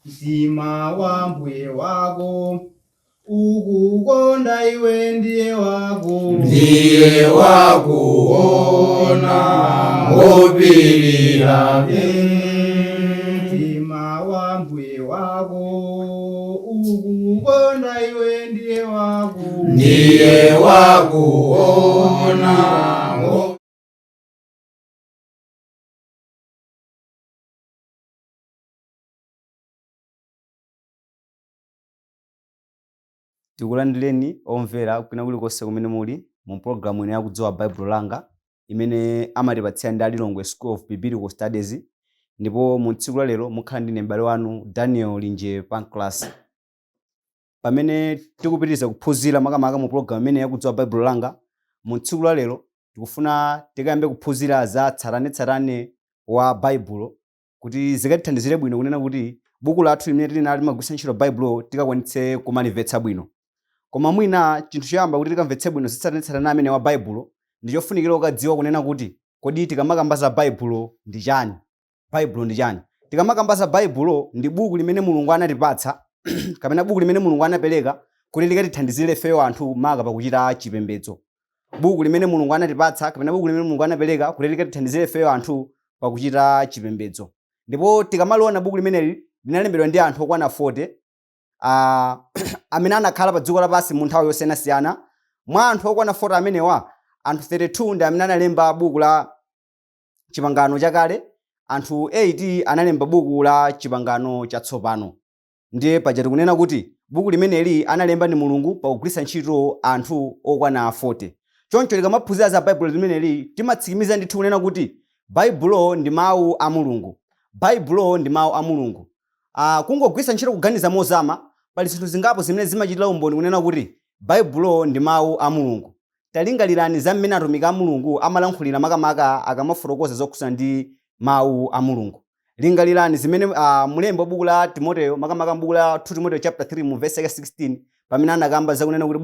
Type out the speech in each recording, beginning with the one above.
Mtima wa mbuye wako ukukonda iwe ndiye wako Ndiye wakuona ngopirira. Mtima wa mbuye wako ukukonda iwe ndiye wako Ndiye wakuona. Tikulandireni omvera kwina kulikonse kumene muli mu pologalamu ino yakudziwa Baibulo Langa imene amatipatsira ndi a Lilongwe School of Biblical Studies, ndipo mu tsiku la lero mukhala ndine m'bale wanu Daniel Linje Pancras pamene tikupitiriza kuphunzira makamaka mu pologalamu imene yakudziwa Baibulo Langa. Mu tsiku la lero tikufuna tikayambe kuphunzira za tsatanetsatane wa Baibulo kuti zikatithandizire bwino kunena kuti buku lathu limene tili nalo limagwiritsa ntchito Baibulo tikakwanitse kumalimvetsa bwino. Koma mwina chinthu choyamba kuti tikamvetse bwino za tsatanetsatane amene wa Baibulo ndi chofunikira kukadziwa kunena kuti kodi tikamakamba za Baibulo ndi chani? Baibulo ndi chani? Tikamakamba za Baibulo, ndi buku limene Mulungu anatipatsa kapena buku limene Mulungu anapereka kuti likatithandizire ifeyo anthu maka pakuchita chipembedzo. Buku limene Mulungu anatipatsa kapena buku limene Mulungu anapereka kuti likatithandizire ifeyo anthu pakuchita chipembedzo. Ndipo tikamaliona buku limeneli, linalembedwa ndi anthu okwana 40 amene anakhala pa dziko lapansi mu nthawi yosiyanasiyana. Mwa anthu okwana 40 amenewa, anthu 32 ndi amene analemba buku la Chipangano Chakale, anthu 8 analemba buku la Chipangano Chatsopano. Ndiye paja tikunena kuti buku limeneli analemba ndi Mulungu pakugwiritsa ntchito anthu okwana 40. Choncho tikamaphunzira za Baibulo limeneli, timatsikimiza ndithu kunena kuti Baibulo ndi mawu a Mulungu. Baibulo ndi mawu a Mulungu. Kungogwiritsa ntchito kuganiza mozama, pali zinthu zingapo zimene zimachitira umboni kunena kuti Baibulo ndi mawu a Mulungu. Talingalirani za mmene atumiki a Mulungu amalankhulira makamaka akamafotokoza zokhudzana ndi Mawu a Mulungu. Lingalirani zimene mlembi wa buku la Timoteo, makamaka m'buku la 2 Timoteo chapter 3 mu verse yake 16, pamene anakamba za kunena kuti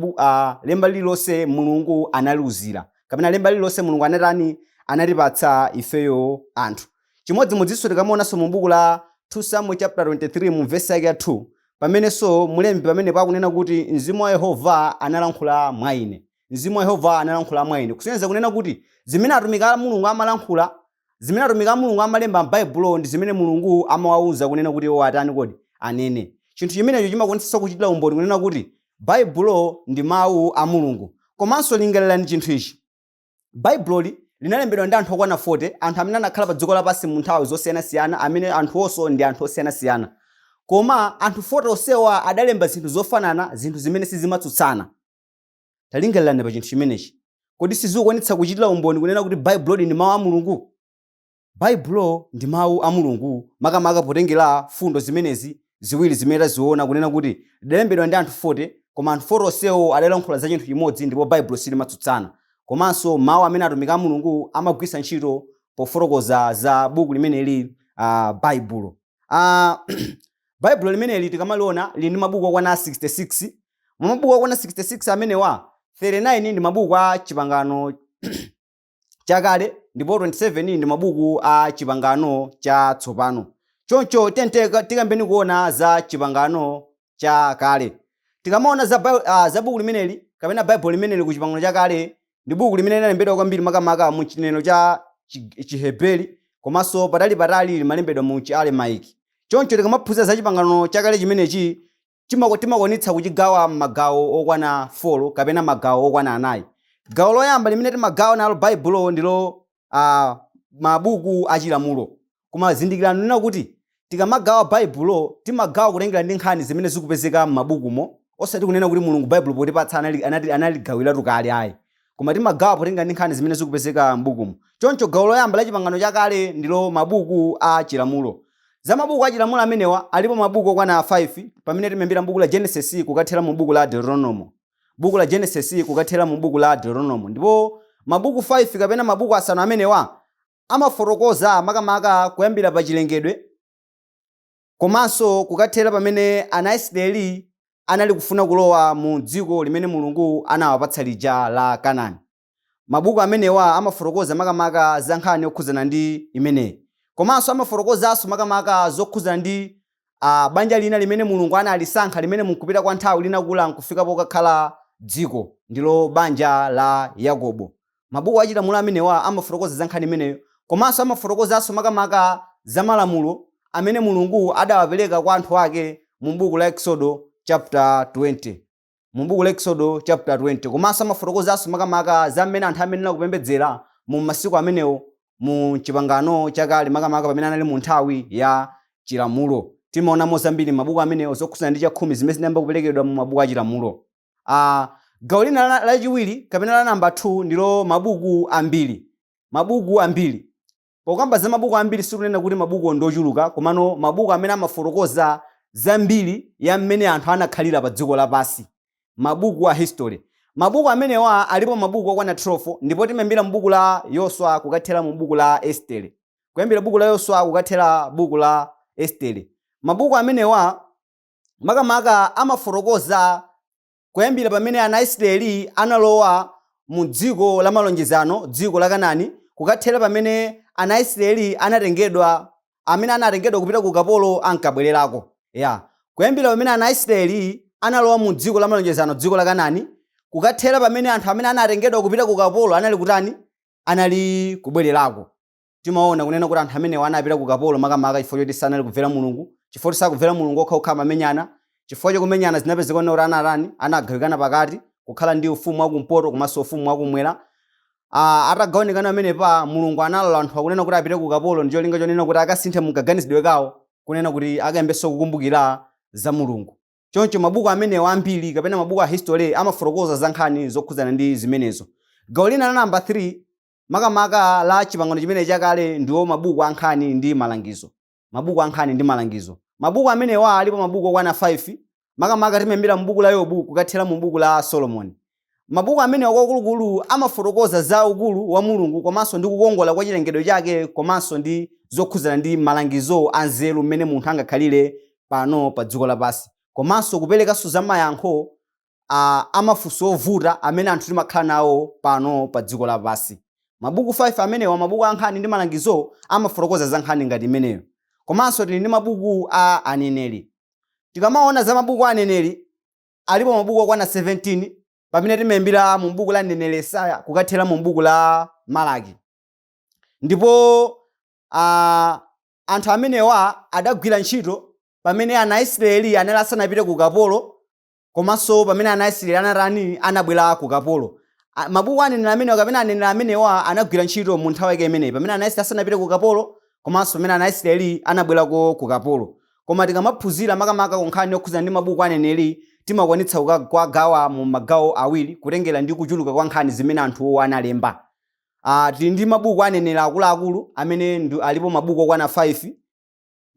lemba lililonse Mulungu analiuzira, kapena lemba lililonse Mulungu anatani, anatipatsa ifeyo anthu. Chimodzimodzinso tikamaonanso mu buku la 2 Samuel chapter 23 mu verse yake ya 2, pamenenso mlembi pamenepo akunena kuti mzimu wa Yehova analankhula mwa ine. Mzimu wa Yehova analankhula mwa ine. Kusonyeza kunena kuti zimene atumiki a Mulungu amalankhula, zimene atumiki a Mulungu amalemba m'Baibulo ndi zimene Mulungu amawauza kunena kuti iwo atani kodi? Anene. Chinthu chimenecho chimakwanitsanso kuchitira umboni kunena kuti Baibulo ndi mawu a Mulungu. Komanso lingalirani chinthu ichi. Baibuloli linalembedwa ndi anthu okwana 40, anthu amene anakhala padziko lapansi mu nthawi zosiyanasiyana, amene anthuwonso ndi anthu osiyanasiyana. Koma anthu 40 onsewa adalemba zinthu zofanana, zinthu zimene sizimatsutsana. Talingalirani pa chinthu chimenechi. Kodi sizikukwanitsa kuchitira umboni kunena kuti Baibuloli ndi mawu a Mulungu? Baibulo ndi mawu a Mulungu makamaka potengera fundo zimenezi ziwiri zimene taziona kunena kuti lidalembedwa ndi anthu 40, koma anthu 40 onsewo adalankhula za chinthu chimodzi ndipo Baibulo silimatsutsana. Komanso mawu amene atumiki a Mulungu amagwiritsa ntchito pofotokoza za buku limeneli, Baibulo. Baibulo limeneli tikamaliona lili ndi mabuku okwana 66. Mwa mabuku okwana 66 amenewa, 39 ndi mabuku a Chipangano Chakale ndipo 27 ndi mabuku a Chipangano Chatsopano. Choncho tiyeni tikambeni kuona za Chipangano Chakale. Tikamaona za buku limeneli kapena Baibulo limeneli ku Chipangano Chakale, ndi buku limene linalembedwa kwambiri makamaka mu chinenero cha Chiheberi komanso patalipatali limalembedwa mu Chiaramaiki. Choncho tikamaphunzira za Chipangano Chakale chimenechi, timakwanitsa kuchigawa m'magawo okwana 4 kapena magawo okwana anayi. Gawo loyamba limene timagawa nalo Baibulo ndilo mabuku a chilamulo. Koma zindikirani kunena kuti tikamagawa Baibulo, timagawa kutengera ndi nkhani zimene zikupezeka m'mabukumo, osati kunena kuti Mulungu Baibulo potipatsa analigawiratu kale ayi. Koma timagawa potengera ndi nkhani zimene zikupezeka m'bukumo. Choncho gawo loyamba la Chipangano Chakale ndilo mabuku a chilamulo. Za mabuku a chilamulo amenewa, alipo mabuku okwana 5, pamene timayambira m'buku la Genesis kukathera mu buku la Deuteronomo. Buku la Genesis kukathera mu buku la Deuteronomo. Ndipo mabuku 5 kapena mabuku asanu amenewa amafotokoza makamaka kuyambira pa chilengedwe komanso kukathera pamene ana a Isiraeli anali kufuna kulowa mu dziko limene Mulungu anawapatsa lija la Kanani. Mabuku amenewa amafotokoza makamaka za nkhani yokhudzana ndi imeneyi. Komanso amafotokozanso makamaka zokhudzana ndi Banja lina limene Mulungu analisankha limene mukupita kwa nthawi linakula nkufika pokakhala dziko ndilo banja la Yakobo. Mabuku achilamulo amenewa amafotokoza za nkhani imeneyo, komanso amafotokozanso makamaka za malamulo amene Mulungu adawapereka kwa anthu ake mu buku la Exodo chapter 20. Mu buku la Exodo chapter 20 komanso amafotokozanso makamaka za mmene anthu amayenera kupembedzera mu masiku amenewo mu Chipangano Chakale, makamaka pamene anali mu nthawi ya chilamulo. Timaonamo zambiri m'mabuku amenewo zokhudzana ndi chakhumi zimene zinayamba kuperekedwa mu mabuku a chilamulo. A, gawo lina lachiwiri kapena la namba 2 ndilo mabuku ambiri. Mabuku ambiri. Pokamba za mabuku ambiri sitikunena kuti mabukuwo ndi ochuluka, komano mabuku amene amafotokoza za mbiri ya mmene anthu anakhalira pa dziko lapansi. Mabuku a history. Mabuku amenewa alipo mabuku okwana 12 ndipo timayambira m'buku la Yoswa kukathera mu buku la Estere. Kuyambira buku la Yoswa kukathera buku la Estere. Mabuku amenewa makamaka amafotokoza kuyambira pamene ana a Isiraeli analowa mu dziko la malonjezano, dziko la Kanani, kukathera pamene ana a Isiraeli anatengedwa, amene anatengedwa kupita ku ukapolo ankabwererako. Ya. Kuyambira pamene ana a Isiraeli analowa mu dziko la malonjezano, dziko la Kanani, kukathera pamene anthu amene anatengedwa kupita ku ukapolo anali kutani? Anali kubwererako. Timaona kunena kuti anthu amenewa anapita ku ukapolo makamaka chifukwa choti sanali kumvera Mulungu. Chifukwa choti sakumvera Mulungu okhaokha amamenyana. Chifukwa chokumenyana zinapezeka kunena kuti anatani? Anagawikana pakati, kukhala ndi ufumu wa kumpoto komanso ufumu wa kumwera. Ah, atagawanikana pamenepa, Mulungu analola anthuwa kunena kuti apite ku ukapolo ndi cholinga chonena kuti akasinthe mukaganizidwe kawo, kunena kuti akayambenso kukumbukira za Mulungu. Choncho mabuku amenewa ambiri kapena mabuku a history amafotokoza za nkhani zokhudzana ndi zimenezo. Gawo lina la namba 3 Makamaka la Chipangano chimenechi Chakale ndiwo mabuku a nkhani ndi malangizo. Mabuku a nkhani ndi malangizo. Mabuku amenewa alipo mabuku okwana 5, makamaka timayambira m'buku la Yobu kukathera mu buku la Solomoni. Mabuku amenewa kwakulukulu amafotokoza za ukulu wa Mulungu komanso ndi kukongola kwa chilengedwe chake komanso ndi zokhudzana ndi malangizo a nzeru mmene munthu angakhalire pano pa dziko lapansi komanso kuperekanso za mayankho a mafunso ovuta amene anthu timakhala nawo pano pa dziko lapansi. Mabuku 5 amenewa, mabuku a nkhani ndi malangizo, amafotokoza za nkhani ngati imeneyo. Komanso tili ndi mabuku a aneneri. Tikamaona za mabuku a aneneri, alipo mabuku okwana 17 pamene timayambira mu buku la mneneri Yesaya kukathera mu buku la Malaki. Ndipo anthu amenewa adagwira ntchito pamene ana a Israeli anali asanapite ku ukapolo komanso pamene ana a Israeli anatani? Anabwera ku ukapolo. Mabuku a aneneri amenewa kapena aneneri amenewa anagwira ntchito mu nthawi yake imeneyi pamene ana a Israeli asanapite ku ukapolo komanso pamene ana a Israeli anabwerako ku ukapolo. Koma tikamaphunzira makamaka ku nkhani yokhudzana ndi mabuku a aneneri timakwanitsa kuwagawa mu magawo awiri kutengera ndi kuchuluka kwa nkhani zimene anthuwo analemba. Tili ndi mabuku a aneneri akuluakulu amene alipo mabuku okwana 5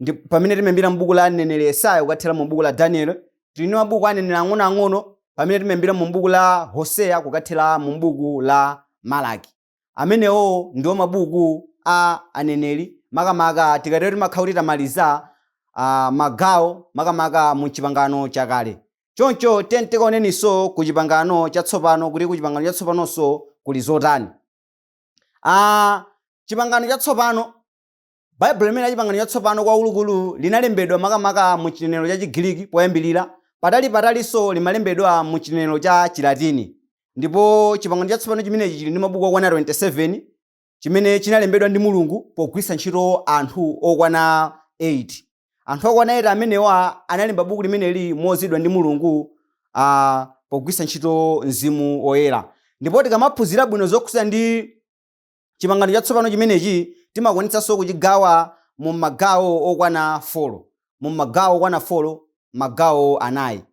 Ndi pamene timayambira m'buku la mneneri Yesaya kukathera mu buku la Daniel. Tili ndi mabuku a aneneri ang'onoang'ono pamene timayambira mu buku la Hoseya kukathera mu buku la Malaki. Amenewo ndiwo mabuku a aneneri makamaka tikatero timakhala kuti tamaliza magawo makamaka mu Chipangano Chakale. Choncho tiyeni tikaoneninso ku Chipangano Chatsopano kuti ku Chipangano Chatsopanonso kuli zotani. Chipangano Chatsopano Baibulo limene la Chipangano Chatsopano kwakulukulu linalembedwa makamaka mu chinenero cha Chigiriki poyambirira, patalipatalinso limalembedwa mu chinenero cha Chilatini. Ndipo Chipangano Chatsopano chimenechi chili ndi mabuku okwana 27, chimene chinalembedwa ndi Mulungu pogwiritsa ntchito anthu okwana 8. Anthu okwana 8 amenewa analemba buku limeneli mouziridwa ndi Mulungu pogwiritsa ntchito mzimu woyera. Ndipo tikamaphunzira bwino zokhudzana ndi Chipangano Chatsopano chimenechi timakwanitsanso kuchigawa mu magawo okwana folo, mu magawo okwana folo, magawo anayi.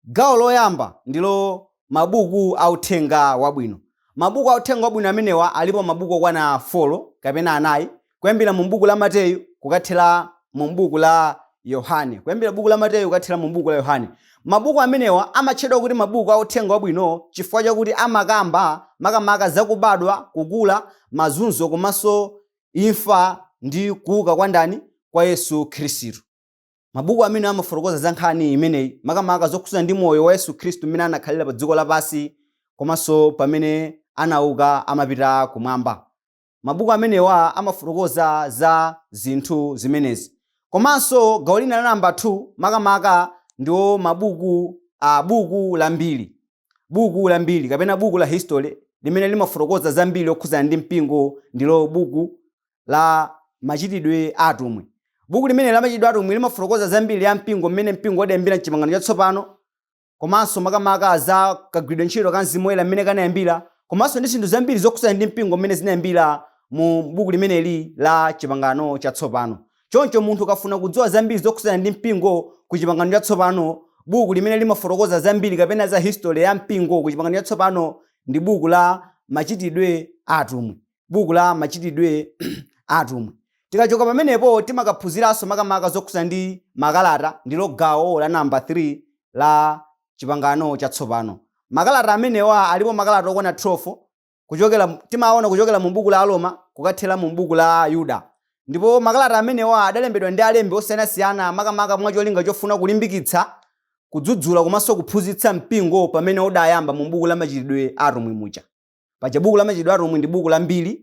Gawo loyamba ndilo mabuku a Uthenga Wabwino. Mabuku a Uthenga Wabwino amenewa alipo mabuku okwana folo kapena anayi, kuyambira mu buku la Mateyu kukathera mu buku la Yohane. Kuyambira buku la Mateyu kukathera mu buku la Yohane. Mabuku amenewa amatchedwa kuti mabuku a Uthenga Wabwino chifukwa chakuti amakamba makamaka za kubadwa, kukula, mazunzo komanso imfa ndi kuuka kwa ndani? Kwa Yesu Khristu. Mabuku amenewa amafotokoza za nkhani imeneyi, makamaka zokhudzana ndi moyo wa Yesu Khristu mmene anakhalira pa dziko lapansi komanso pamene anauka amapita kumwamba. Mabuku amenewa amafotokoza za zinthu zimenezi. Komanso gawo lina la namba 2 makamaka ndiwo mabuku a buku la mbiri, buku la mbiri kapena buku la history limene limafotokoza zambiri okhudzana ndi mpingo, ndilo buku la Machitidwe a Atumwi. Buku limene la Machitidwe a Atumwi limafotokoza zambiri ya mpingo, mmene mpingo udayambira mchipangano chatsopano, komanso makamaka za kagwiridwe ntchito ka Mzimu Woyera mmene kanayambira, komanso ndi zinthu zambiri zokhudzana ndi mpingo mmene zinayambira mu buku limeneli la Chipangano Chatsopano. Choncho munthu ukafuna kudziwa zambiri zokhudzana ndi mpingo ku Chipangano Chatsopano, buku limene limafotokoza zambiri kapena za history ya mpingo ku Chipangano Chatsopano ndi buku la Machitidwe a Atumwi. Buku la Machitidwe a Atumwi. Tikachoka pamenepo timakaphunziranso makamaka zokhudzana ndi makalata, ndilo gawo la namba 3 la Chipangano Chatsopano. Makalata amenewa alipo makalata okwana 12, kuchokera timaona kuchokera mu buku la Aroma kukathera mu buku la Yuda. Ndipo makalata amenewa adalembedwa ndi alembi osiyanasiyana makamaka mwa cholinga chofuna kulimbikitsa, kudzudzula komanso kuphunzitsa mpingo pamene udayamba mu buku la Machitidwe a Atumwi muja. Paja buku la Machitidwe a Atumwi ndi buku la mbiri.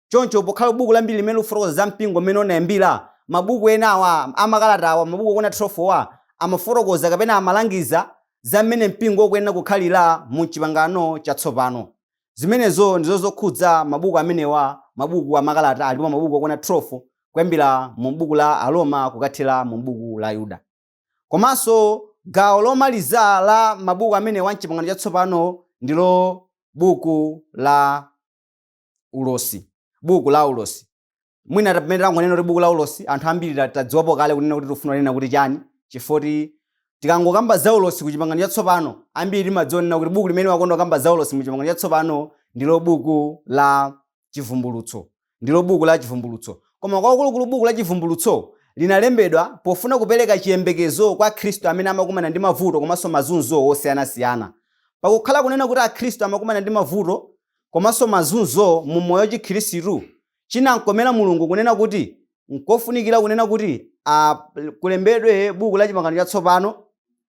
Choncho pokhala buku la mbiri limene likufotokoza za mpingo mmene unayambira, mabuku enawa amakalatawa, mabuku okwana 12 wa, amafotokoza kapena amalangiza za mmene mpingo ukuyenera kukhalira mu Chipangano Chatsopano. Zimenezo ndizo zokhudza mabuku amenewa, mabuku amakalata alipo mabuku okwana 12 kuyambira mu buku la Aroma kukathera mu buku la Yuda. Komanso gawo lomaliza la mabuku amenewa mchipangano chatsopano ndilo buku la Ulosi. Buku la Ulosi. Mwina pamene tangonena kuti buku la ulosi, anthu ambiri tadziwapo kale kunena kuti tikufuna kunena kuti chani, chifukwa tikangokamba za ulosi ku Chipangano Chatsopano, ambiri timadziwa kunena kuti buku limene limakonda kukamba za ulosi mu Chipangano Chatsopano ndilo buku la Chivumbulutso. Ndilo buku la Chivumbulutso. Koma kwakulukulu buku la Chivumbulutso linalembedwa pofuna kupereka chiyembekezo kwa Akhristu amene amakumana ndi mavuto komanso mazunzo osiyanasiyana. Pakukhala kunena kuti Akhristu amakumana ndi mavuto komanso mazunzo mu moyo wachikhristu, chinamkomera Mulungu kunena kuti nkofunikira kunena kuti kulembedwe buku la Chipangano Chatsopano,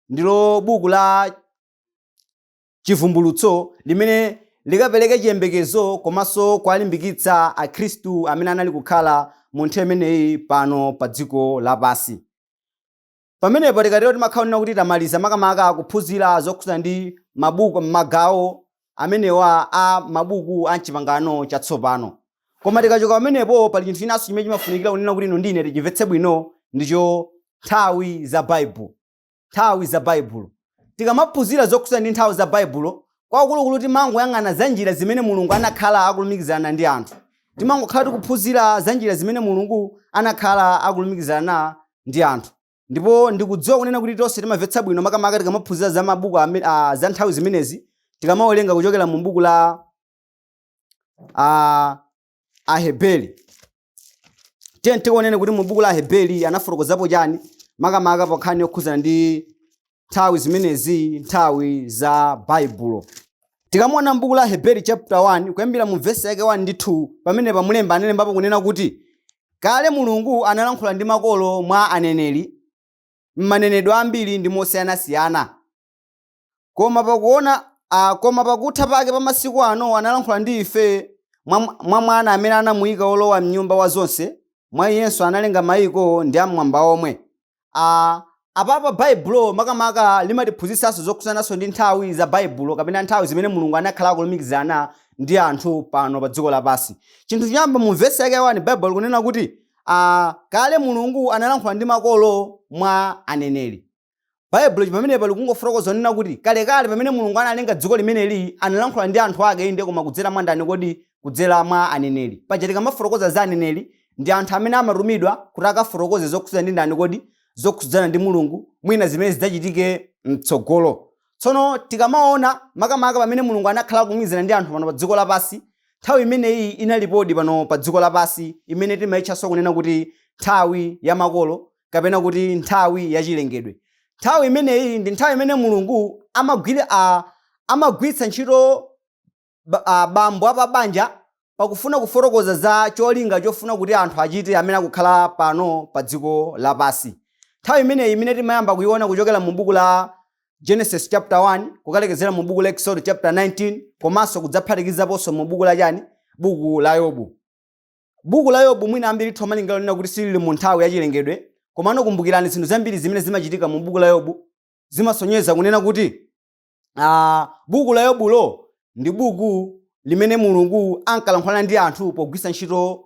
ndilo buku la Chivumbulutso, limene likapereke chiyembekezo komanso kuwalimbikitsa Akhristu amene anali kukhala mu nthawi imeneyi pano pa dziko lapansi. Pamenepo tikatero timakhala kunena kuti tamaliza makamaka kuphunzira zokhudzana ndi mabuku, magawo amenewa a mabuku a mchipangano chatsopano. Koma tikachoka pamenepo pali chinthu chinanso chimene chimafunikira kunena kuti inu ndi ine tichimvetse bwino, ndicho nthawi za Baibulo. Nthawi za Baibulo. Tikamaphunzira zokhudzana ndi nthawi za Baibulo, kwakulukulu timangoyang'ana za njira zimene Mulungu anakhala akulumikizana ndi anthu. Timangokhala tikuphunzira za njira zimene Mulungu anakhala akulumikizana ndi anthu. Ndipo ndikudziwa kunena kuti tonse timamvetsa bwino makamaka tikamaphunzira za mabuku za nthawi zimenezi, tikamawerenga kuchokera mu buku la Aheberi. Tiye tikaoneni kuti mu buku la Aheberi anafotokozapo chani makamaka pa nkhani yokhudzana ndi nthawi zimenezi, nthawi za Baibulo. Tikamaona m'buku la Aheberi chapter 1 kuyambira mu vesi yake 1 ndi 2, pamene pamulemba analembapo kunena kuti kale Mulungu analankhula ndi makolo mwa aneneri m'manenedwe ambiri ndi mosiyanasiyana. Koma pakuona koma pakutha pake pa masiku ano analankhula ndi ife mwa Mwana amene anamuyika wolowa mnyumba wa zonse, mwa iyenso analenga mayiko ndi am'mwamba omwe. Apapa Baibulo makamaka limatiphunzitsanso zokhudzananso ndi nthawi za Baibulo kapena nthawi zimene Mulungu anakhala akulumikizana ndi anthu pano pa dziko lapansi. Chinthu choyamba mu vesi yake ya 1 Baibulo likunena kuti kale Mulungu analankhula ndi makolo mwa aneneri. Baibulo pamenepa likungofotokoza kunena kuti kalekale pamene Mulungu analenga dziko limeneli analankhula ndi anthu ake, inde, koma kudzera mwa ndani kodi? Kudzera mwa aneneri. Paja tikamafotokoza za aneneri ndi anthu amene amatumidwa kuti akafotokoze zokhudzana ndi ndani kodi? Zokhudzana ndi Mulungu, mwina zimene zidzachitike mtsogolo. Tsono tikamaona makamaka pamene Mulungu anakhala akulumikizana ndi anthu pano pa dziko lapansi, nthawi imeneyi inalipodi pano pa dziko lapansi imene timayitchanso kunena kuti nthawi ya makolo kapena kuti nthawi ya chilengedwe. Nthawi imeneyi ndi nthawi imene Mulungu amagwiritsa ntchito bambo apabanja pakufuna kufotokoza za cholinga chofuna kuti anthu achite amene akukhala pano pa dziko lapansi. Nthawi imeneyi imene timayamba kuiona kuchokera mu buku la Genesis chapter 1 kukalekezera mu buku la Exodus chapter 19, komanso kudzaphatikizaponso mu buku la chani? Buku la Yobu. Buku la Yobu mwina ambiri timalingalira kunena kuti silili mu nthawi ya chilengedwe, Komano kumbukirani, zinthu zambiri zimene zimachitika mu buku la Yobu zimasonyeza kunena kuti buku la Yobulo ndi buku limene Mulungu ankalankhulana ndi anthu pogwiritsa ntchito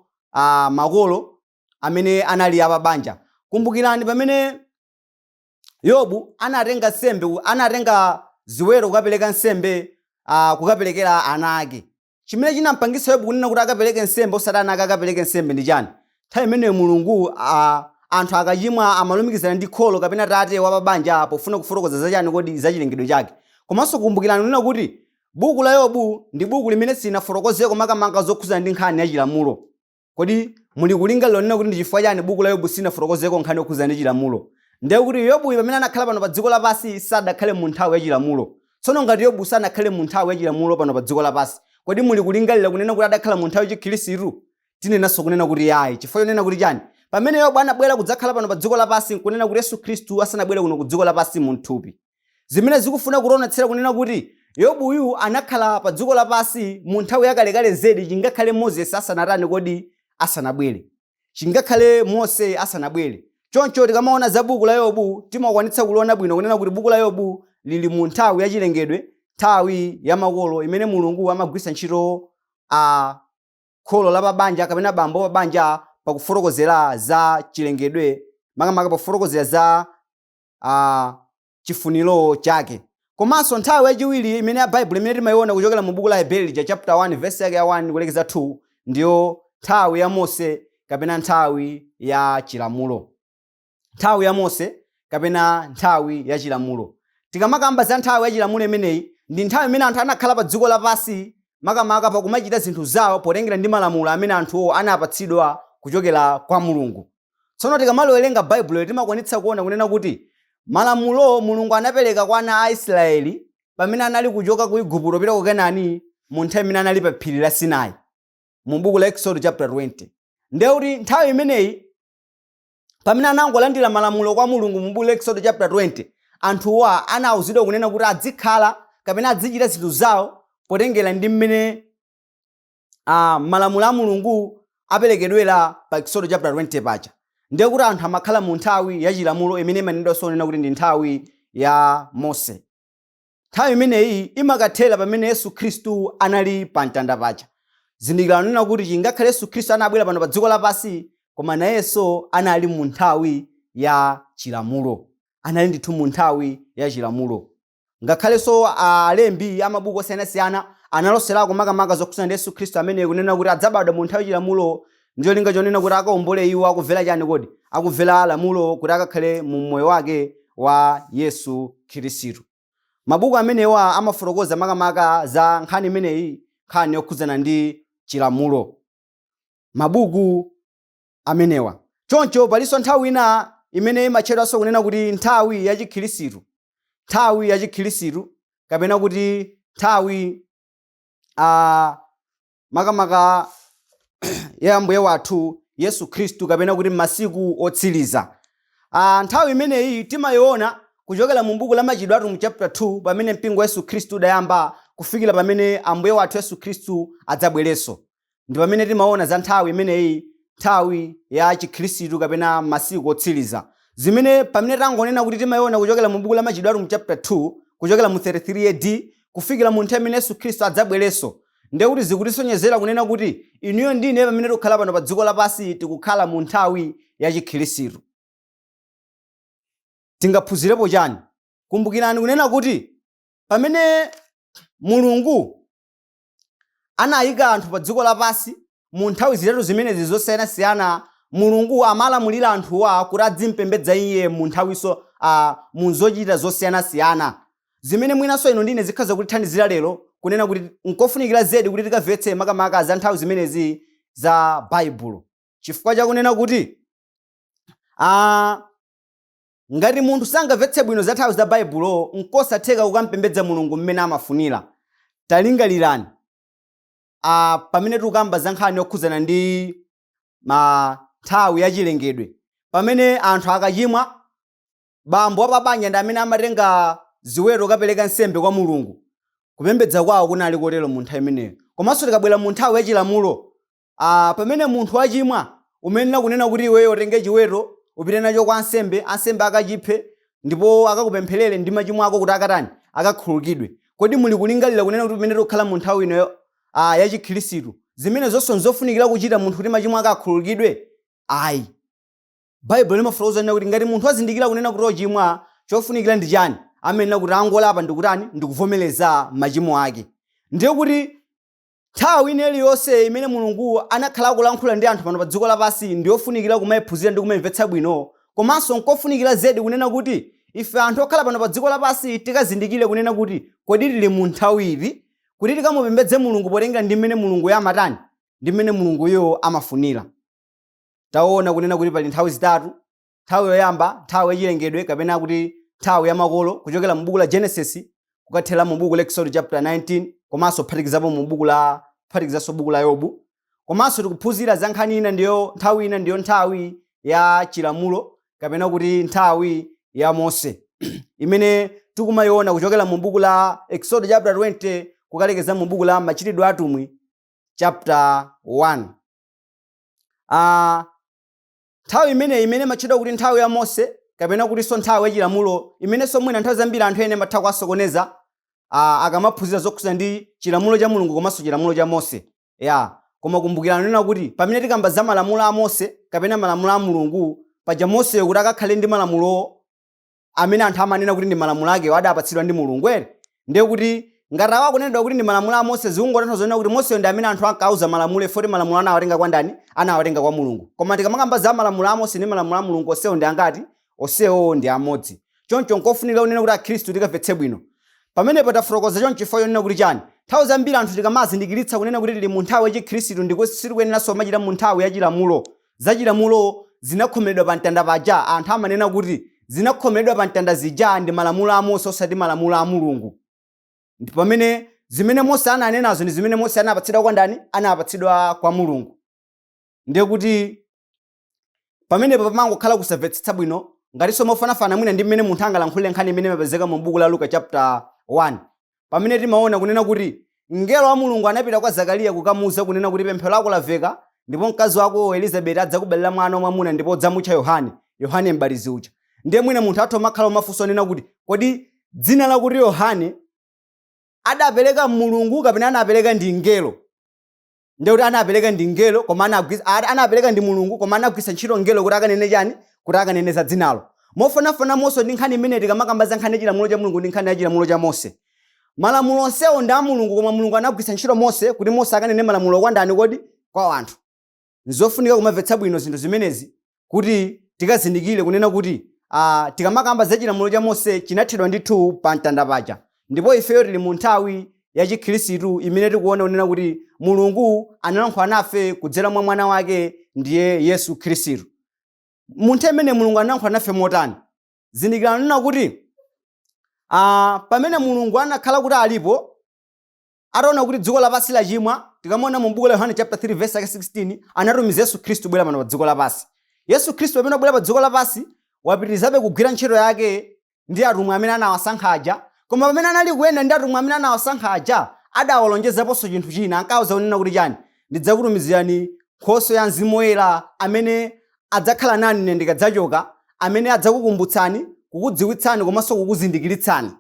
makolo amene anali apabanja. Kumbukirani pamene Yobu anatenga nsembe, anatenga ziweto kukapereka nsembe, kukaperekera ana ake. Chimene chinampangitsa Yobu kunena kuti akapereke nsembe osati ana ake akapereke nsembe ndi chani? Nthawi imeneyo Mulungu, anthu akachimwa amalumikizana ndi kholo kapena tate wa pabanja pofuna kufotokoza za chani kodi? Za chilengedwe chake. Komanso kumbukirani kunena kuti buku la Yobu ndi buku limene silinafotokozeko makamaka zokhudzana ndi nkhani ya chilamulo. Kodi muli kulingalira kunena kuti ndi chifukwa chani buku la Yobu silinafotokozeko nkhani yokhudzana ndi chilamulo? Ndiye kuti Yobuyo pamene anakhala pano pa dziko lapansi sadakhale mu nthawi ya chilamulo. Tsono ngati Yobu sanakhale mu nthawi ya chilamulo pano pa dziko lapansi, kodi muli kulingalira kunena kuti adakhala mu nthawi ya Chikhristu? Tinenanso kunena kuti ayi. Chifukwa chonena kuti chani? Pamene Yobu anabwera kudzakhala pano pa dziko lapansi nkunena kuti Yesu Khristu asanabwere kuno ku dziko lapansi mu mthupi. Zimene zikufuna kutionetsera kunena kuti Yobuyu anakhala pa dziko lapansi mu nthawi yakalekale zedi chingakhale Moses asanatani kodi? Asanabwere. Chingakhale Mose asanabwere. Choncho tikamaona za buku la Yobu timakwanitsa kuliona bwino kunena kuti buku la Yobu lili mu nthawi ya chilengedwe, nthawi ya makolo imene Mulungu amagwiritsa ntchito a kholo la pabanja kapena bambo pabanja pakufotokozera za chilengedwe, makamaka pakufotokozera za chifuniro chake. Komanso nthawi yachiwiri imene ya Baibulo imene timayiona kuchokera mu buku la Aheberi lija chapter 1 verse yake ya 1 kulekeza 2 ndiyo nthawi ya Mose kapena nthawi ya chilamulo. Nthawi ya Mose kapena nthawi ya chilamulo. Tikamakamba za nthawi ya chilamulo imeneyi, ndi nthawi imene anthu anakhala pa dziko lapansi makamaka pakumachita zinthu zawo potengera ndi malamulo amene anthuwo anapatsidwa kuchokera kwa Mulungu. Tsono tikamaliwerenga Baibulo timakwanitsa kuona kunena kuti malamulo Mulungu anapereka kwa ana a Israeli pamene anali kuchoka ku Igupto kupita ku Kanani mu nthawi imene anali pa phiri la Sinai mu buku la Exodo chapter 20. Ndiye kuti nthawi imeneyi pamene anangolandira malamulo kwa Mulungu mu buku la Exodo chapter 20, anthuwa anauzidwa kunena kuti adzikhala kapena adzichita zinthu zawo potengera ndi mmene malamulo a Mulungu aperekedwera pa Exodo chapter 20 paja. Ndiye kuti anthu amakhala mu nthawi ya chilamulo imene imanenedwanso kunena kuti ndi nthawi ya Mose. Nthawi imeneyi imakathera pamene Yesu Khristu anali pa mtanda paja. Zindikirani kunena kuti chingakhale Yesu Khristu anabwera pano pa dziko lapansi, koma nayenso anali mu nthawi ya chilamulo. Anali ndithu mu nthawi ya chilamulo. Ngakhalenso alembi a mabuku osiyanasiyana analoserako makamaka zokhudzana ndi Yesu Khristu ameneyo kunena kuti adzabadwa mu nthawi ya chilamulo ndi cholinga chonena kuti akaombole iwo akumvera chani kodi? Akumvera lamulo kuti akakhale mu moyo wake wa Yesu Khristu. Mabuku amenewa amafotokoza makamaka za nkhani imeneyi, nkhani yokhudzana ndi chilamulo. Mabuku amenewa. Choncho palinso nthawi ina imene imatchedwanso kunena kuti nthawi ya Chikhristu, nthawi ya Chikhristu kapena kuti nthawi makamaka ya Ambuye wathu Yesu Khristu kapena kuti masiku otsiriza. Nthawi imeneyi timayiona kuchokera mu buku la Machitidwe Atumwi chapter 2 pamene mpingo wa Yesu Khristu udayamba kufikira pamene Ambuye wathu Yesu Khristu adzabwerenso. Ndi pamene timaona za nthawi imeneyi, nthawi ya Chikhristu kapena masiku otsiriza. Zimene pamene tangonena kuti timayiona kuchokera mu buku la Machitidwe Atumwi chapter 2 kuchokera mu 33 AD kufikira mu nthawi imene Yesu Khristu adzabwerenso, ndiye kuti zikutisonyezera kunena kuti inuyo ndi ine pamene tikukhala pano pa dziko lapansi tikukhala mu nthawi ya Chikhristu. Tingaphunzirepo chani? Kumbukirani kunena kuti pamene Mulungu anayika anthu pa dziko lapansi mu nthawi zitatu zimenezi zosiyanasiyana, Mulungu amalamulira anthuwa kuti adzimpembedza iye mu nthawiso mu zochita zosiyanasiyana zimene mwinanso inu ndi ine zikhoza kutithandizira lero kunena kuti nkofunikira zedi kuti tikamvetse makamaka za nthawi zimenezi za Baibulo, chifukwa chakunena kuti ngati munthu sangamvetse bwino za nthawi za Baibulo, nkosatheka kukampembedza Mulungu mmene amafunira. Talingalirani, pamene tikukamba za nkhani yokhudzana ndi nthawi ya chilengedwe, pamene anthu akachimwa, bambo wa pabanja ndi amene amatenga ziweto kukapereka nsembe kwa Mulungu. Kupembedza kwawo kunali kotero mu nthawi imeneyo. Komanso tikabwera mu nthawi ya chilamulo, pamene munthu wachimwa, umayenera kunena kuti iweyo utenge chiweto upite nacho kwa ansembe, ansembe akachiphe ndipo akakupempherere ndi machimo ako kuti akatani, akakhululukidwe. Kodi muli kulingalira kunena kuti pamene tikukhala mu nthawi ino ya Chikhristu, zimene zonse nzofunikira kuchita munthu kuti machimo ake akhululukidwe? Ayi. Baibulo limafotokoza kunena kuti ngati munthu azindikira kunena kuti ochimwa, chofunikira ndi chani? Amenena kuti angolapa ndikutani? Ndikuvomereza machimo ake. Ndiye kuti nthawi ina iliyonse imene Mulungu anakhala akulankhula ndi anthu pano pa dziko lapansi ndiyofunikira kumayiphunzira ndi kumayimvetsa bwino. Komanso nkofunikira zedi kunena kuti ife anthu okhala pano pa dziko lapansi tikazindikire kunena kuti kodi tili mu nthawi iti kuti tikamupembedze Mulungu potengera ndi mmene Mulunguyo amatani, ndi mmene Mulunguyo amafunira. Taona kunena kuti pali nthawi zitatu. Nthawi yoyamba, nthawi yachilengedwe kapena kuti nthawi ya makolo, kuchokera mu buku la Genesis kukathera mu buku la Exodus chapter 19, komanso kuphatikizapo mu buku la kuphatikizanso buku la Yobu. Komanso tikuphunzira za nkhani ina, ndiyo nthawi ina, ndiyo nthawi ya chilamulo kapena kuti nthawi ya Mose, imene tikumayiona kuchokera mu buku la Exodus chapter 20 kukalekeza mu buku la Machitidwe Atumwi chapter 1. Nthawi imeneyi imene imatchedwa kuti nthawi ya Mose kapena kutinso nthawi yachilamulo, imenenso mwina nthawi zambiri anthu ena amatha kuwasokoneza akamaphunzira zokhuza ndi chilamulo cha Mulungu komanso chilamulo cha Mose ya. Koma kumbukirani nena kuti pamene tikamba za malamulo a Mose kapena malamulo a Mulungu, paja Moseyo kuti akakhale ndi malamulo amene anthu amanena kuti ndi malamulo akewo, adapatsidwa ndi Mulungu ere? Ndiye kuti ngati awa akunenedwa kuti ndi malamulo a Mose, zikungotanthauza kunena kuti Moseyo ndi amene anthu ankauza malamulo, efoti malamulo anawatenga kwa ndani? Anawatenga kwa Mulungu. Koma tikamakamba za malamulo a Mose ndi malamulo a Mulungu, onsewo ndi angati? Onsewo ndi amodzi. Choncho nkofunika kunena kuti Akhristu tikamvetse bwino. Pamenepo tafotokoza choncho chifukwa chonena kuti chani? Nthawi zambiri anthu tikamazindikiritsa kunena kuti tili mu nthawi yachikhristu ndipo sitikuyeneranso kumachita mu nthawi yachilamulo, za chilamulo zinakhomeredwa pa mtanda paja, anthu amanena kuti zinakhomeredwa pa mtanda zija ndi malamulo a Mose osati malamulo a Mulungu. Ndi pamene zimene Mose ananenazo ndi zimene Mose anapatsidwa kwa ndani? Anapatsidwa kwa Mulungu. Ndiye kuti pamenepo pamangokhala kusamvetsetsa bwino, ngatinso mofanafana mwina ndi mmene munthu angalankhulire nkhani imene imapezeka mu buku la Luka chapter 1, pamene timaona kunena kuti mngelo wa Mulungu anapita kwa Zakariya kukamuuza kunena kuti pemphero lako lamveka ndipo mkazi wako Elizabeti adzakubalira mwana wamwamuna ndipo udzamutcha Yohane, Yohane Mbatizi uja. Ndiye mwina munthu atha umakhala umafunsa onena kuti kodi dzina lakuti Yohane adapereka Mulungu kapena anapereka ndi mngelo? Ndiye kuti anapereka ndi mngelo, koma anapereka ndi Mulungu, koma anagwiritsa ntchito mngelo kuti akanene chani? Kuti akanene za dzinalo. Mofanafanamonso ndi nkhani imene tikamakamba za nkhani ya chilamulo cha Mulungu ndi nkhani ya chilamulo cha Mose, malamulo onsewo ndi a Mulungu, koma Mulungu anagwiritsa ntchito Mose kuti Mose akanene malamulo kwa ndani kodi? Kwa anthu. Nzofunika kumamvetsa bwino zinthu zimenezi kuti tikazindikire kunena kuti tikamakamba za chilamulo cha Mose, chinathedwa ndithu pa mtanda paja, ndipo ifeyo tili mu nthawi ya Chikhristu imene tikuona kunena kuti Mulungu analankhula nafe kudzera mwa mwana wake, ndiye Yesu Khristu. Mu nthawi imene Mulungu analankhula nafe motani? Zindikirani kunena kuti pamene Mulungu anakhala kuti alipo, ataona kuti dziko lapansi lachimwa, tikamaona mu buku la Yohane chapter 3 verse yake 16, anatumiza Yesu Khristu kubwera pano pa dziko lapansi. Yesu Khristu pamene wabwera pa dziko lapansi, wapitirizabe kugwira ntchito yake ndi atumwi amene anawasankha aja. Koma pamene anali kuyenda ndi atumwi amene anawasankha aja, adawalonjezaponso chinthu china. Ankawauza kunena kuti chani? Ndidzakutumizirani Nkhoswe ya Mzimu Woyera amene adzakhala nanu ine ndikadzachoka, amene adzakukumbutsani, kukudziwitsani komanso kukuzindikiritsani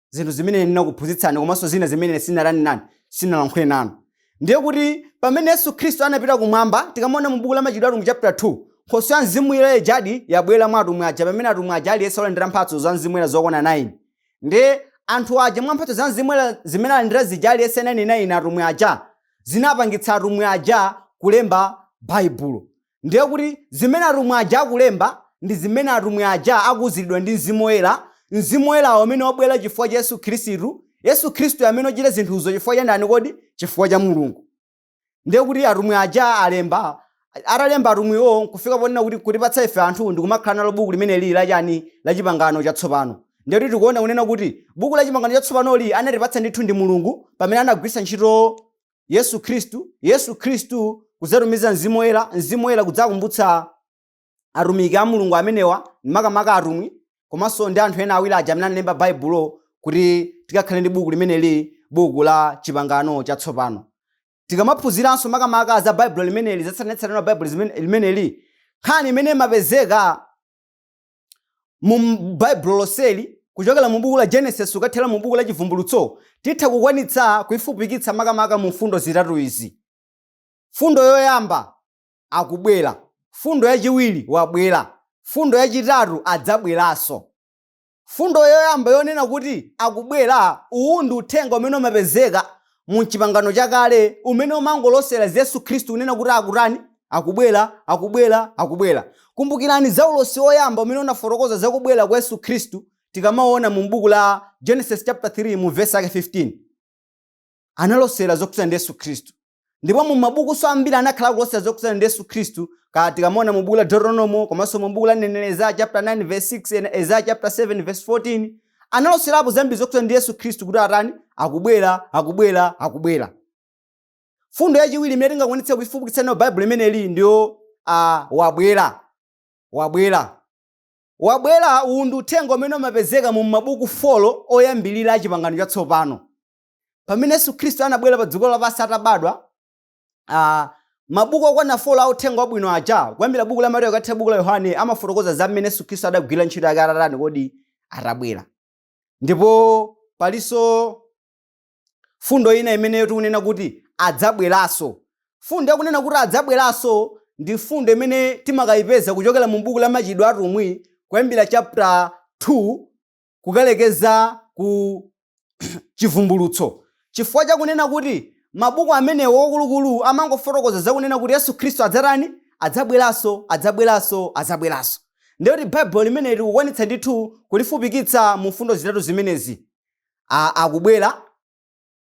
zinthu zimene ndinakuphunzitsani komanso zina zimene sinalani nanu, sinalankhule nanu. Ndiye kuti pamene Yesu Khristu anapita kumwamba, tikamaona mu buku la Machitidwe Atumwi chapter 2, Nkhoswe ya Mzimu Woyera ijadi yabwera mwa atumwi aja, pamene atumwi aja aliyense walandira mphatso za Mzimu Woyera zokwana 9. Ndiye anthu aja mwa mphatso za Mzimu Woyera zimene alandira zija aliyense 9 atumwi aja, zinapangitsa atumwi aja kulemba Baibulo. Ndiye kuti zimene atumwi aja akulemba ndi zimene atumwi aja akuuziridwa ndi Mzimu Woyera, Mzimu Woyerawo amene wabwera chifukwa cha Yesu Khristu, Yesu Khristu amene wachita zinthuzo chifukwa cha ndani kodi? Chifukwa cha Mulungu. Ndiye kuti atumwi aja alemba, atalemba atumwiwo nkufika ponena kuti kutipatsa ife anthu ndikumakhala nalo buku limene lili lachani? La Chipangano Chatsopano. Ndiye kuti tikuona kunena kuti buku la Chipangano Chatsopanoli anatipatsa ndithu ndi Mulungu pamene anagwiritsa ntchito Yesu Khristu, Yesu Khristu kudzatumiza Mzimu Woyera, Mzimu Woyera kudzakumbutsa atumiki a Mulungu amenewa, makamaka atumwi komanso ndi anthu ena awiri aja amene analemba Baibulo, kuti tikakhale ndi buku limeneli, buku la Chipangano Chatsopano. Tikamaphunziranso makamaka za Baibulo limeneli, zatsatanetsatane wa Baibulo limeneli, nkhani imene imapezeka Mu Baibulo lonseli, kuchokera mu buku la Genesis kukathera mu buku la Chivumbulutso, titha kukwanitsa kuifupikitsa makamaka mu mfundo zitatu izi. Fundo yoyamba, akubwera. Fundo yachiwiri, wabwera. Fundo yachitatu, adzabweranso. Fundo yoyamba yonena kuti akubwera, uwu ndi uthenga umene umapezeka mu Chipangano Chakale umene umangolosera za Yesu Khristu kunena kuti akutani? Akubwera, akubwera, akubwera. Kumbukirani za ulosi woyamba umene unafotokoza za kubwera kwa Yesu Khristu tikamaona mu buku la Genesis chapter 3 mu verse yake 15. Analosera zokhudzana ndi Yesu Khristu. Ndipo mu mabukunso ambiri anakhala akulosera zokhudzana ndi Yesu Khristu, ka tikamaona mu buku la Deuteronomo komanso mu buku la mneneri Isaiah chapter 9 verse 6 and Isaiah chapter 7 verse 14, analoserapo zambiri zokhudzana ndi Yesu Khristu kuti atani? Akubwera, akubwera, akubwera. Fundo yachiwiri imene tingakwanitse kuifupikitsa nayo Baibulo imeneli ndiyo wabwera. Wabwera. Wabwera, uwu ndi uthenga umene umapezeka mu mabuku 4 oyambirira a Chipangano Chatsopano. Pamene Yesu Khristu anabwera pa dziko lapansi atabadwa, mabuku okwana 4 a Uthenga Wabwino aja, kuyambira buku la Mateyu kukathera buku la Yohane, amafotokoza za mmene Yesu Khristu adagwirira ntchito yake atatani kodi? Atabwera. Ndipo palinso fundo ina imeneyo tikunena kuti adzabweranso. Fundo yakunena kuti adzabweranso ndi fundo imene timakayipeza kuchokera mu buku la Machitidwe a Atumwi kuyambira chapter 2 kukalekeza ku Chivumbulutso. Chifukwa chakunena kuti mabuku amenewo kwakulukulu amangofotokoza zakunena kuti Yesu Khristu adzatani? Adzabweranso, adzabweranso, adzabweranso. Ndiye kuti Baibulo limeneli tikukwanitsa ndithu kulifupikitsa mu mfundo zitatu zimenezi. A, akubwera,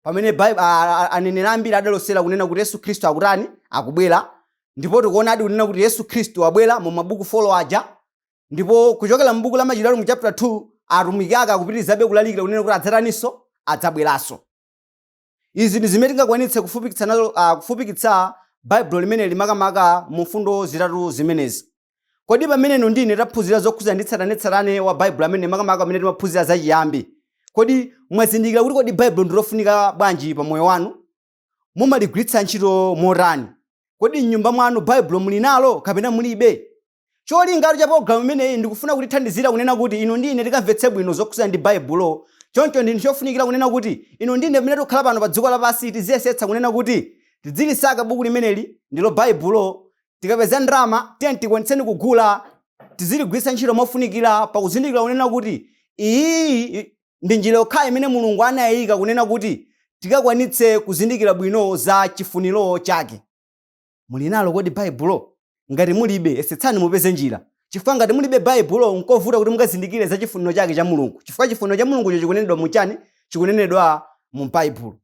pamene Bai- a, a, aneneri ambiri adalosera kunena kuti Yesu Khristu akutani? Akubwera. Ndipo tikuonadi kunena kuti Yesu Khristu wabwera mu mabuku 4 aja. Ndipo kuchokera m'buku la Machitidwe mu chapter 2, atumiki ake akupitirizabe kulalikira kunena kuti adzataninso? Adzabweranso. Izi ndi zimene tingakwanitse kufupikitsa nazo, kufupikitsa Baibulo limeneli makamaka mu mfundo zitatu zimenezi. Kodi pamene inu ndi ine taphunzira zokhudzana ndi tsatanetsatane wa Baibulo amene makamaka pamene timaphunzira za chiyambi, kodi mwazindikira kuti kodi Baibulo ndi lofunika bwanji pa moyo wanu? Mumaligwiritsa ntchito motani? Kodi m'nyumba mwanu Baibulo muli nalo kapena mulibe? Cholingatu cha pologalamu imeneyi ndi kufuna kutithandizira kunena kuti inu ndi ine tikamvetse bwino zokhudzana ndi Baibulo. Choncho ndi chinthu chofunikira kunena kuti inu ndi ine pamene tikukhala pano pa dziko lapansi tiziyesetsa kunena kuti tidzilisaka buku limeneli, ndilo Baibulo. Tikapeza ndalama, tiyeni tikwanitseni kugula, tiziligwiritsa ntchito mofunikira pakuzindikira kunena kuti iyiyi ndi njira yokhayo imene Mulungu anayika kunena kuti tikakwanitse kuzindikira bwino za chifuniro chake. Muli nalo kodi Baibulo? Ngati mulibe, yesetsani mupeze njira. Chifukwa ngati mulibe Baibulo, nkovuta kuti mukazindikire za chifuniro chake cha Mulungu. Chifukwa chifuniro cha Mulungucho chikunenedwa mu chani? Chikunenedwa mu Baibulo.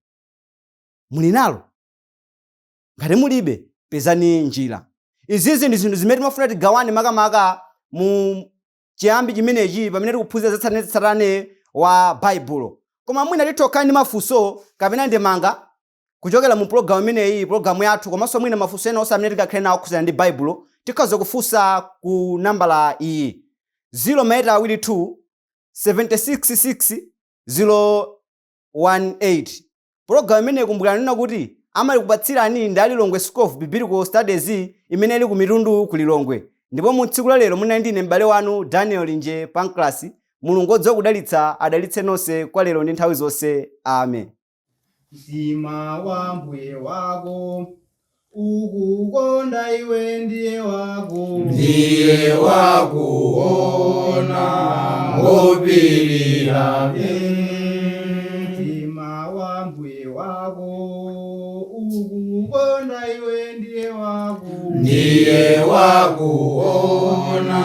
Muli nalo? Ngati mulibe, pezani njira. Izizi ndi zinthu zimene timafuna tigawane makamaka mu chiyambi chimenechi pamene tikuphunzira za tsatanetsatane wa Baibulo. Koma mwina titha kukhala ndi mafunso kapena ndemanga kuchokera mu pulogalamu imeneyi, pulogalamu yathu, komanso mwina mafunso ena onse amene tingakhale nawo okhudzana ndi Baibulo, tikhoza kufunsa ku nambala iyi, 0 maeta awiri 2 76 6 018. Pulogalamu imeneyi kumbukirani kunena kuti amalikupatsirani ndi a Lilongwe School of Biblical Studies imene ili ku Mitundu ku Lilongwe. Ndipo mu tsiku la lero munali ndi ine m'bale wanu Daniel Linje Pancras. Mulungu odziwa kudalitsa adalitse nonse kwa lero ndi nthawi zonse. Amen. Mtima wa Mbuye wako ukukonda iwe ndiye wako. Ndiye wakuona ngopirira. Mtima wa Mbuye wako ukukonda iwe ndiye wako. Ndiye wakuona.